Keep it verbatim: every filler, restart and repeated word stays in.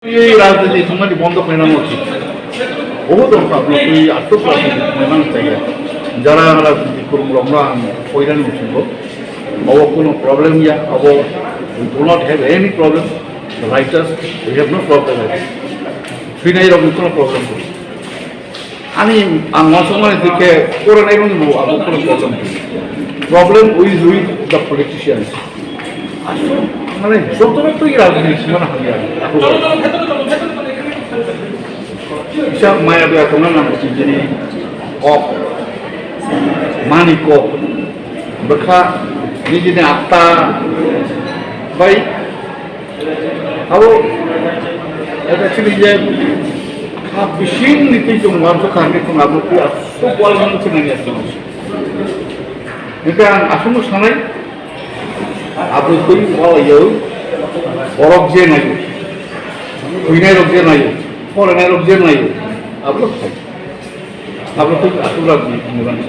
Twi rajniti thumnani bondo khlaina ucit. Obo dongkha, twi aswk rajniti thumnani chaya. Jara rajniti kwrwngrokno ang poirani muchungo. Obo kuno problem ya, obo we do not have any problem. The writers, we have no problem. Thwinairokni kuno problem kwrwi. Ani ang uansukmani dikhe poranai rokni bo abo kuno problem. Problem is with the politicians. Aswk mane jotono twi rajniti thumnani hamya. Kisa maya doya tongna nango chini kok, mani kok, bwkha nijini atta bai abo eda chini je kha bising ni twi chwng uansuk kha ni chwng abo twi aswk wal man chini ya chwng. Hingke ang aswk sanai, abo twi wal yo, borok je nayo, thwinairok je nayo, porainairok je nayo, abo khai. Abo twi aswk rajniti thumnani.